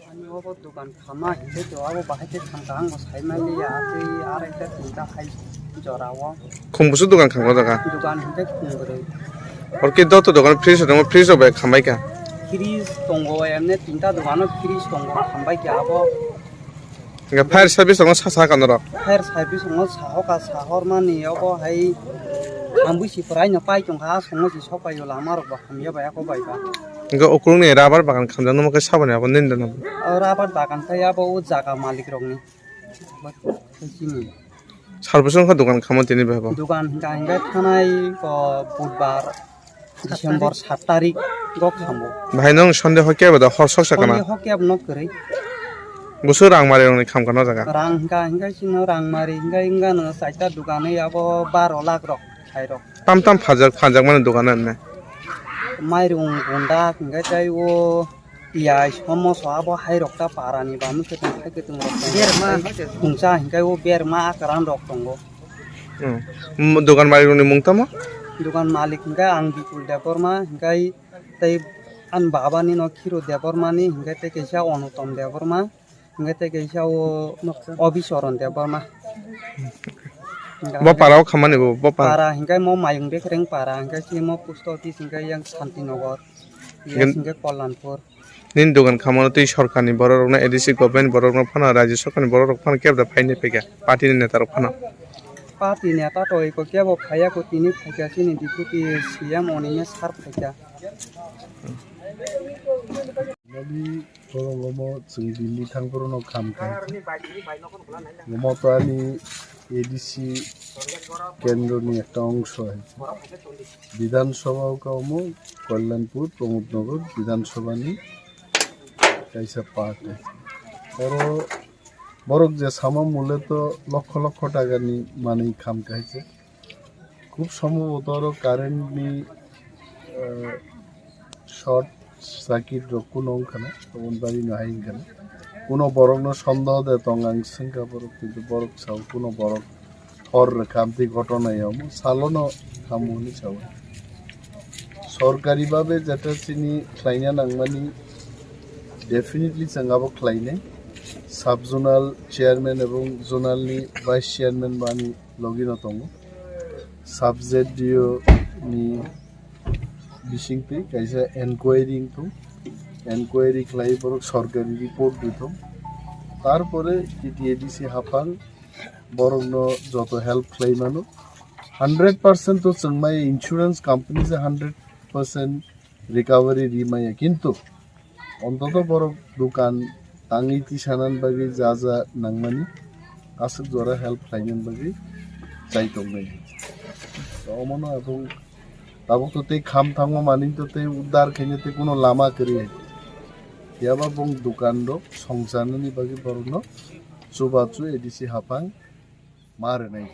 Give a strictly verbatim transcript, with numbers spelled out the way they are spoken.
Ani obo dogan khama hinkhe to abo bahai khe thangka ang bo sai manliya, tei arai ta tinta hai jora o. Khum busu dogan khangma jaga? Dogan hinkhe khum bwrwi. Orke doto dogan fridge tongo, fridge o bai khambai kha? Fridge tongo, emne tinta dogan o fridge tongo, khambai kha abo. Hingke fire service tongo sa sa kano rok? Fire service tongo sahoka sahormani obo hai ambui si pwraino pai tongkha, asongo si sokpaio lama rok bo hamya bai ako bai ba. Hingke ukulukni rubber bagan khamjaknai khe saboni abo nini dana? O rubber bagan khe abo o jaga malik rokni. Sini. Sarbising khe dogan khamo tini bai bo? Dogan hingka hingke thanai, o, budbar, December sat tarik o khamo. Bahai nong Sunday hokhe ba da hor sok sakana? Sunday hokhe abo nok kwrwi. Busu rang mari rongni kham kana jaga? Rang hingka hingke sino rang mari hingke hingka no chaita dogan abo baro lakh rok khai rok. Tam tam phajak, phajak mani dogan anne? Mairung gunda hingke tei o piyaj, somoso abo hai rok ta para ni ba mui khe tong khai khe tong rok tongo. Berma. Tei tungsa hingke o berma akran rok tongo. Hmm. M-, dogan malik ni mung tamo? Dogan malik hingke ang Bipul Debbarma, hingke tei ani baba ni no Khiru Debbarma ni, hingke tei kaisa Onutom Debbarma, hingke tei kaisa o Obisoron Debbarma. Bo para o khamani bo, bo para? Para hingke mo Mayung Bekreng para, hingke simo post office hingke yang Santinagar, yang hingke Kalyanpur. Nini dogan khamano twi sorkarni bororokno, A D C government bororokno phano, rajya sorkarni bororok phano kebo da phainai phaikha, party ni neta rok phano? Party neta to eko kebo phaiya ko, tini phaikha chini deputy C M Onime sir phaikha. Nadi borok omo chwng Delhi thang phuru no kham khai. Omo to ani A D C kendro ni ekta ongso hai. Bidhan Sabha o ka omo Kalyanpur, Pramod Nagar Bidhan Sabha ni kaisa part. Oro borok je sama mule to lokho lokho taka ni manwi kham kaisa. Khub sombhoboto oro current ni, eh, short circuit rok kuno wngkha na, oboni bagwi no hai wngkha na. Kuno borok no sondoh de tong ang swngkha borok, kintu borok sao kuno borok hor rwkha, amtwi ghotona ya omo salo no tamo hinwi sao. Sorkari babe jeta chini khlaina nangmani, definitely chwng abo khlainai. Sub zonal chairman ebong zonal ni vice chairman bani logi no tongo. Sub Z D O ni bisingtwi kaisa enquiry wngthung, enquiry khlai borok sorkari report rwthung, tarpore T T A D C haphang borokno joto help khlai mano. Hundred percent to chwng maya, insurance company se hundred percent recovery ri maya, kintu ontoto borok dukan tangwi tisanani bagwi ja ja nangmani aswk jora help khlainani bagwi chai tongnai. To omono abong tabuk to tei kham thangma manwi to tei uddar khaina tei kuno lama kwrwi hai. Phiyaba bong dukan rok songcharnani bagwi borokno chubachu A D C haphang ma rwnai.